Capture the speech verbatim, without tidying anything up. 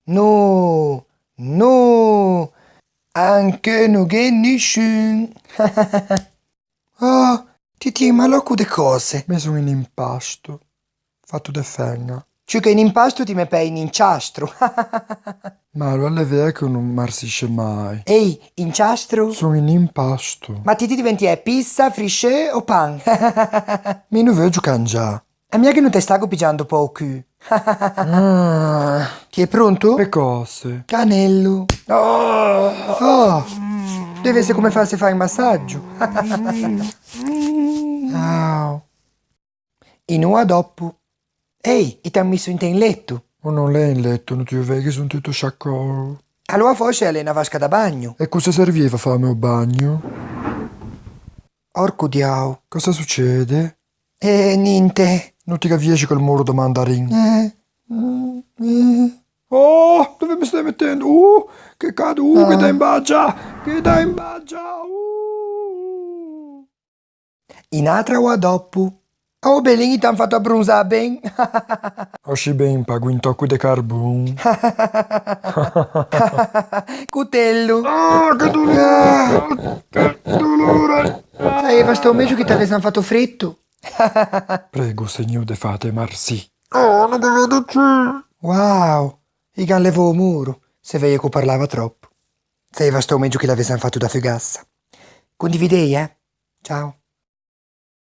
No, no, ancheu no gh'é nisciun. Oh, ti ti, ma lòco de còse? Me son in impasto, fato de fenna. Ciù che un impasto ti me pei un inciastro. Ma aloa l'é vea che o no marsisce mai. Ehi, inciastro? Son in impasto. Ma ti ti diventie pizza, frisceu o pan? Mi no veuggio cangiâ. E mia che no te stago pigiando pe-o cû. Ah. Ti è pronto? Pe còse? Canello. Oh. Oh. Deve esse come fâse fâ un massaggio. Au. Un'oa dòpo. Ehi, i t'àn misso inte un leto? O no l'é un leto, no ti o vei che son tuto sciacòo. Aloa fòscia a l'é na vasca da bagno. E cosa servieva fâme o bagno? Òrco diao. Cosa succede? Eh, ninte. No ti caviesci quel moro da mandarin? Eh. Mm, eh. Oh, dove me stai mettendo? Uh, che cado, uh, che da imbagia, che da imbagia, uh. Un'atra oa dòpo. Oh, belin, i t'àn fato abbronzâ ben. Ascì ben, pago un tòcco de carbon. Cotello. Ah, che dolore! Che dolore! Saieiva stâo megio che i t'avessan fato frito. Prego, Segnô, de fâte marsî. Oh, no ghe vedo ciù. Wow, i gh'àn levou o moro, se veie che o parlava tròpo. Saieiva stâo megio che i l'avessan fato da fugassa. Condividei, eh? Ciao.